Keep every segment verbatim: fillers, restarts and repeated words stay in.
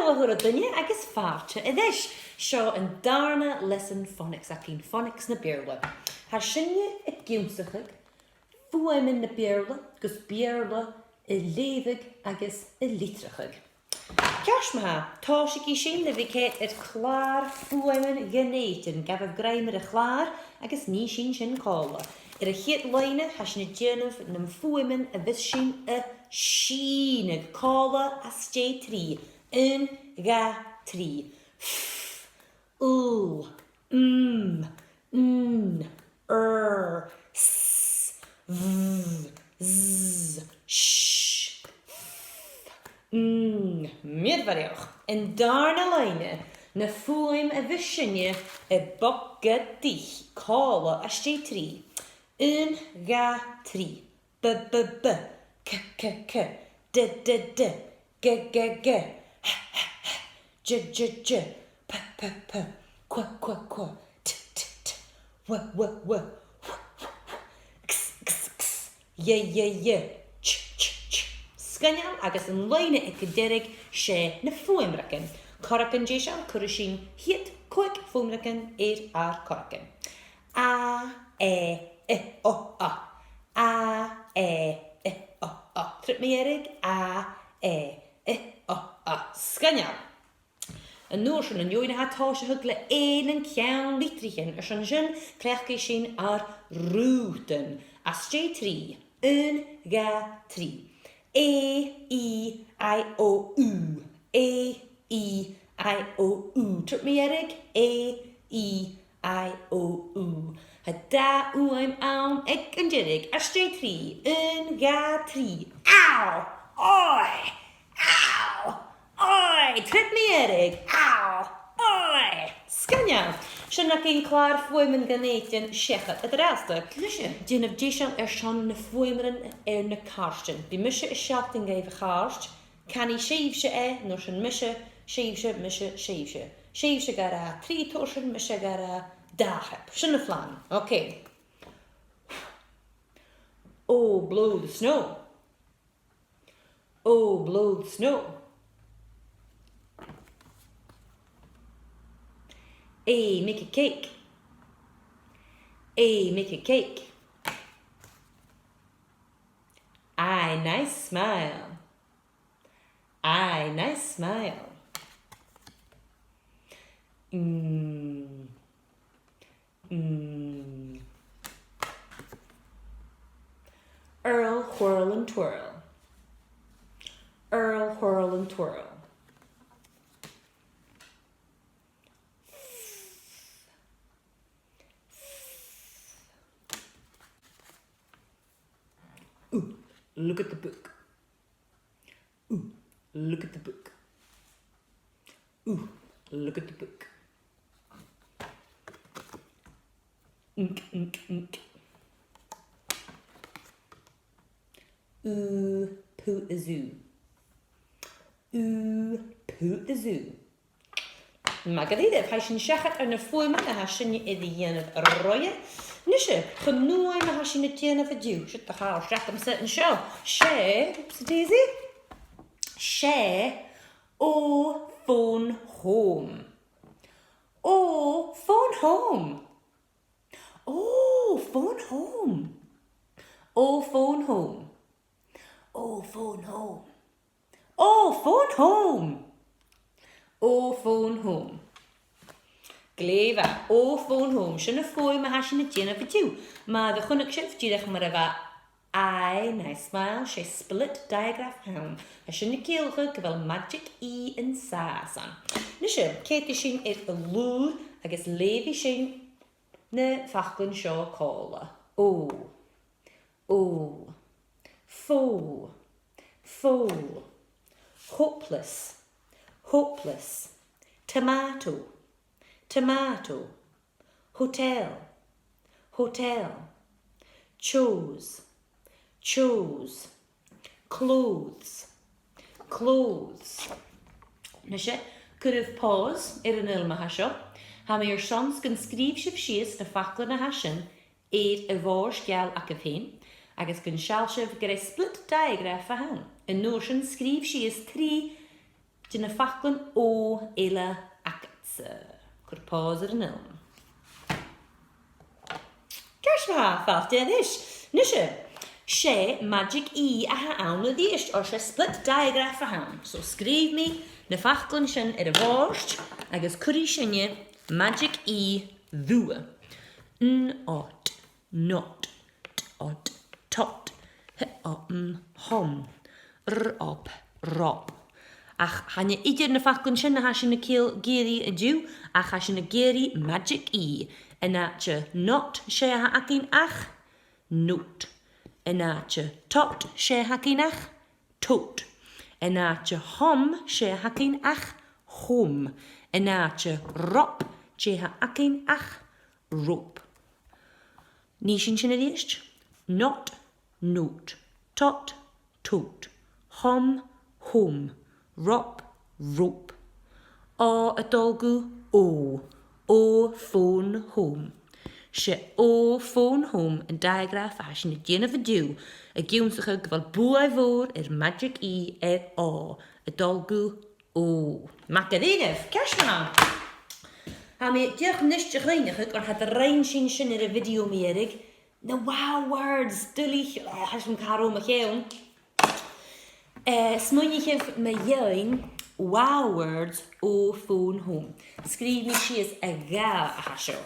Uill, a h-uile duine agus fàilte air ais. Seo an dàrna leasan phonics againn, phonics na Beurla. Tha sinne ag ionnsachadh fuaimean na Beurla gus Beurla a leughadh agus a litreachadh. Ceart ma-thà, tòisichidh sinn le bhith coimhead air clàr fuaimean Dhùn Èideann. Gabhaibh grèim air a' chlàr agus nì sinn sin còmhla. Air a' chiad loidhne, tha sinn a' dèanamh nam fuaimean a bhios sinn a' sìneadh còmhla às dèidh trì. Aon, dhà, trì. F, l, m, n, r, s, v, z, sh, f, ng. Mìorbhaileach. An dàrna loidhne, na fuaimean a bhios sinne a' bogadaich còmhla às dèidh trì. Aon, dhà, trì. B, b, b. C, c, c. D, d, d. G, g, g. H, h, h. J, j, j. P, p, p. Qu, qu, qu. T, t, t. W, w, w. X, x, x. Y, y, y. Ch, ch, ch. Sgoinneil, agus an loidhne aig an deireadh, 's e na fuaimreagan. Corragan deiseil, cuiridh sinn a' chiad còig fuaimreagan air ar corragan. A, e, i, o, u. A, e, i, o, u. Trip mu dheireadh. A, e, i, o, u. Sgoinneil. An uair sin, an fheadhainn a tha tòiseachadh le A nan ceann-litrichean, airson sin, cleachdaidh sinn ar rùdan. Às dèidh trì. Aon, dhà, trì. A, E, I, O, U. A, E, I, O, U. Trip mu dheireadh. A, E, I, O, U. Tha dà fhuaim ann aig an deireadh. Às dèidh trì. Aon, dhà, trì. Ow! Oi! Ow! Oi! Trip mu dheireadh. Ow! Oi! Sgoinneil. Sin againn clàr fuaimean Dhùn Èideann seachad an-dràsta. Nise. Dèanaibh deiseil airson na fuaimean air na càirdean. Bidh mise a' sealltainn dhuibh a' chairt. Canaidh sibhse e, an uair sin mise, sibhse, mise, sibhse. Sibhse ga ràdh trì tursan, mise ga ràdh dà thuras. Sin am plana. Okay. Oh, blow the snow. Oh, blow the snow. A, make a cake. A, make a cake. I, nice smile. I, nice smile. Mm. Mm. Earl, whirl and twirl. Earl, whirl and twirl. Ooh, look at the book. Ooh, look at the book. Ooh, look at the book. Ink, ink, ink. Ooh, poo at the zoo. Ooh, poo at the zoo. Math dha-rìribh, tha sinn seachad air na fuaimean a tha sinne air a dhèanamh roimhe. Nise, chun an fhuaim a tha sinn a' dèanamh an-diugh, siud a' chairt agamsa an seo. 'S e, oopsie daisy. 'S e, oh, phone home. Oh, phone home. Oh, phone home. Oh, phone home. Oh, phone home. Oh, phone home. Oh, phone home. Glè mhath. Oh, phone home. Sin am fuaim a tha sinn a' dèanamh an-diugh. Mar a chunnaic sibh, dìreach mar a bha I, nice smile, 's e split digraph a th' ann. Tha sin a' ciallachadh gu bheil magic E an sàs ann. Nise, coimheadaidh sinn air an lùr agus leughaidh sinn na faclan seo còmhla. Oh. Oh. Foe. Foe. Hopeless. Hopeless. Tomato. Tomato. Hotel. Hotel. Chose. Chose. Clothes. Clothes. Nise, cuiribh pause air an fhuaim a tha seo. Tha mi airson 's gun sgrìobh sibh sìos na faclan a tha sin air a' bhòrd-geal agaibh fhèin, agus gun seall sibh gur e split digraph a th' ann. An uair sin sgrìobh sìos trì De na faclan O eile agadsa. Cuir pause air an fhilm. Ceart ma-thà, fàilte a-nis. Nise, 's e magic E a th' ann a-rithist, oir 's e split digraph a th' ann. So sgrìobh mi na faclan sin air a' bhòrd agus cuiridh sinne magic E dhut. N, ot, not, t, ot, tot, h, om, hom, r, op, rop. Ach chan e idir na faclan sin a tha sinn a' ciall-, ag iarraidh an-diugh, ach tha sinn ag iarraidh magic E. An àite not, 's e a th' againn ach note. An àite tot, 's e a th' againn ach tote. An àite hom, 's e a th' againn ach home. An àite rop, 's e a th' againn ach rope. Nì sinn sin a-rithist. Not, note. Tot, tote. Hom, home. Rop, rope. O a' dol gu O. O phone home. 'S e O phone home an digraph a tha sinn a' dèanamh an-diugh, ag ionnsachadh gu bheil buaidh mhòr air magic E air O a' dol gu O. Math dha-rìribh, ceart ma-thà. Tha mi dìreach a-nis a' cuimhneachadh, oir cha do rinn sinn sin air a' video mu dheireadh, na wow words, duilich, o, tha sin car o mo cheann. Eh, smaoinichibh mu dheidhinn wow words O phone home. Sgrìobh mi sìos a dhà a tha seo.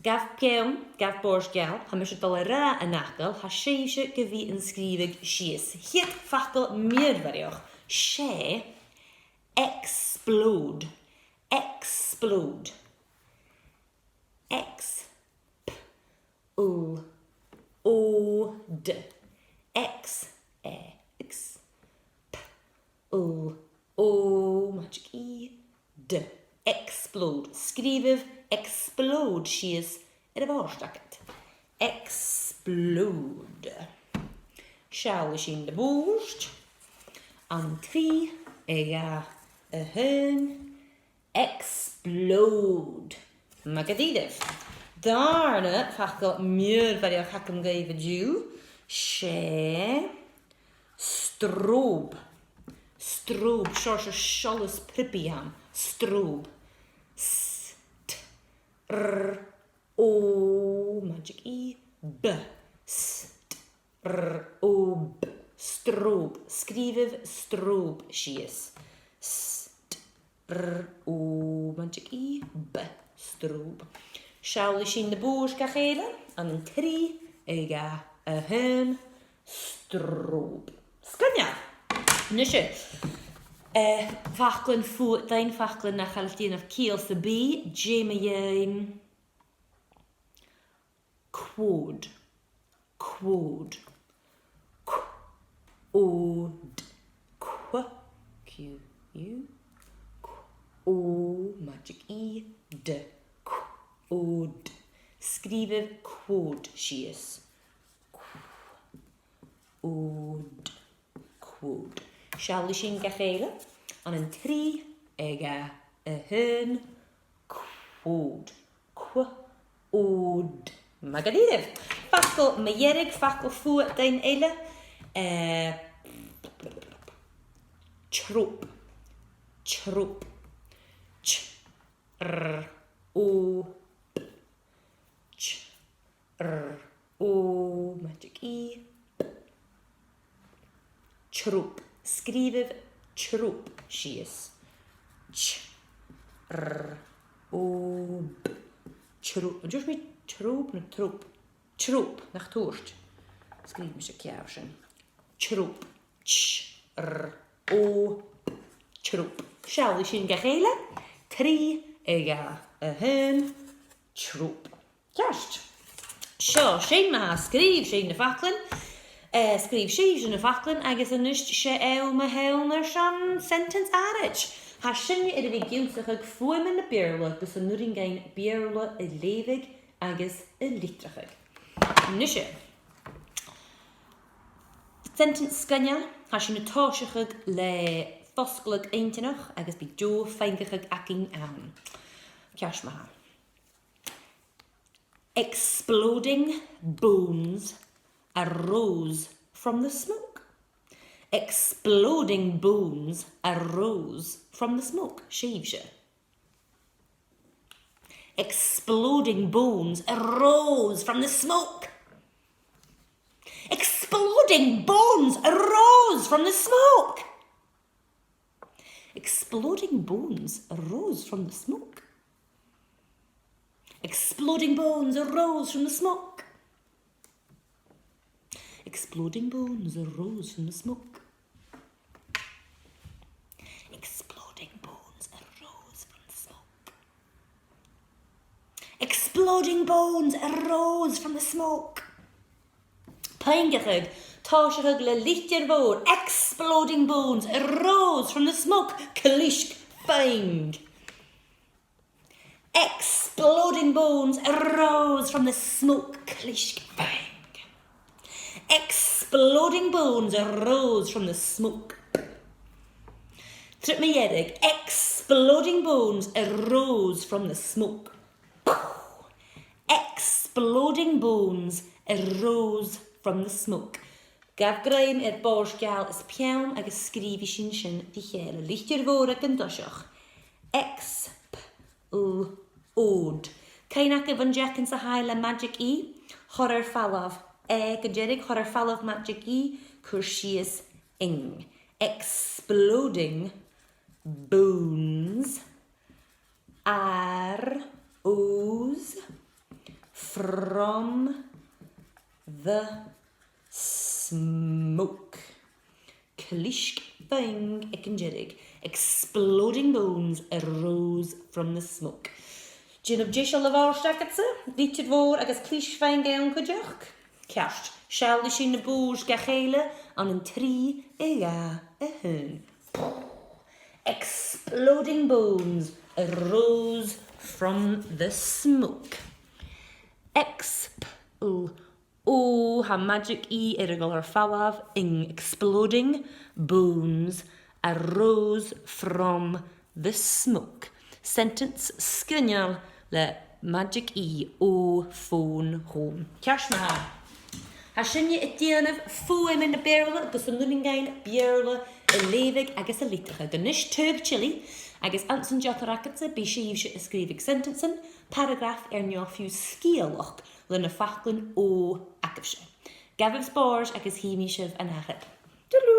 Gabh peann, gabh bòrd geal, tha mise a' dol a ràdh an fhacail, tha sibhse gu bhith an sgrìobhadh sìos. A' chiad fhacal mìorbhaileach, 's e explode, explode, X, P, L, O, D, X, E, X, P, L, O, magic E, D. Explode. Sgrìobhaibh explode sìos air a' bhòrd agad. Explode. Seallaidh sinn na bùird. An trì, a dhà, a h-aon. Explode. Math dha-rìribh. Dàrna facal mìorbhaileach a th' agam dhuibh an-diugh, 's e strobe. Strobe, seòrsa solas priobadh a th' ann. Strobe. S, T, R, O, magic E, B. S, T, R, O, B. Strobe. Sgrìobhaibh strobe sìos. S, T, R, O, magic E, B. Strobe. Seallaidh sinn na bùird gu chèile. An trì, a dhà, a h-aon. Strobe. Sgoinneil. Nise. Eh, faclan fuadain, faclan nach eil a' dèanamh ciall sam bith, dè mu dheidhinn quod, quod, qu, od, qu, Q, U, qu, o, magic E, d, qu, od. Sgrìobhaibh quod sìos. Qu, od, quod. Seallaidh sinn gu chèile. Ann an trì, a dhà, a h-aon. Quod. Qu, od. Math dha-rìribh. Facal mu dheireadh, facal fuadain eile. Eh, trope. Trope. T, r, o, p. T, r, o, magic E, p. Trope. Sgrìobhaibh trope sìos. T, r, o, p. Trope. An tuirt mi trope no trope? Trope, nach tuirt? Sgrìobh mise ceàrr sin. Trope. T, r, o, p. Trope. Seallaidh sinn gu chèile. Trì, a dhà, a h-aon. Trope. Ceart. Seo, sin mar a sgrìobh sinn na faclan. Eh, sgrìobh sibhse na faclan agus a-nis 's e àm a th' ann airson sentence àraid. Tha sinne air a bhith ag ionnsachadh fuaimean na Beurla gus an urrainn dhuinn Beurla a leughadh agus a litreachadh. Nise. Sentence sgoinneil, tha sinn a' tòiseachadh le fosgladh inntinneach agus bidh deagh fhaingachadh againn ann. Ceart ma-thà. Exploding bones arose from the smoke. Exploding bones arose from the smoke. Sibhse. Exploding bones arose from the smoke. Exploding bones arose from the smoke. Exploding bones arose from the smoke. Exploding bones arose from the smoke. Exploding bones arose from the smoke. Exploding bones arose from the smoke. Exploding bones arose from the smoke. Puingeachadh, tòiseachadh le litir mhòr. Exploding bones arose from the smoke. Clisg phuing. Exploding bones arose from the smoke. Clisg phuing. Exploding bones arose from the smoke. Trip mu dheireadh. Exploding bones arose from the smoke. Exploding bones arose from the smoke. Gabh grèim air bòrd geal is peann agus sgrìobhaidh sinn sin ri chèile. Litir mhòr aig an toiseach. X, P, L, O. Cuimhnichibh an deachan sa thaigh le magic E, thoir air falbh E gu deireadh, thoir air falbh magic E, cuir sìos ing. Exploding bones arose from the smoke. Clisg phuing aig an deireadh. Exploding bones arose from the smoke. Dèanaibh deiseil a' bhòrd agadsa, litir mhòr agus clisg phuing ann cuideachd. Ceart, seallaidh sinn na bùird gu chèile ann an trì, a dhà, a h-aon. Exploding bones arose from the smoke. X, P, L, O, tha magic E air a dhol air falbh, ing. Exploding bones arose from the smoke. Sentence sgoinneil le magic E, O, fòn, home. Ceart ma-thà. Tha sinne a' dèanamh fuaimean na Beurla gus an urrainn dhuinn Beurla a leughadh agus a litreachadh. A-nis taghadh tuilleadh, agus anns an t-seòrsa agadsa, bidh sibhse a' sgrìobhadh sentencean, paragraph air neo fiù sgeulachd le na faclan O agaibhse. Gabhaibh spòrs agus chì mi sibh an ath-thuras. Toodaloo!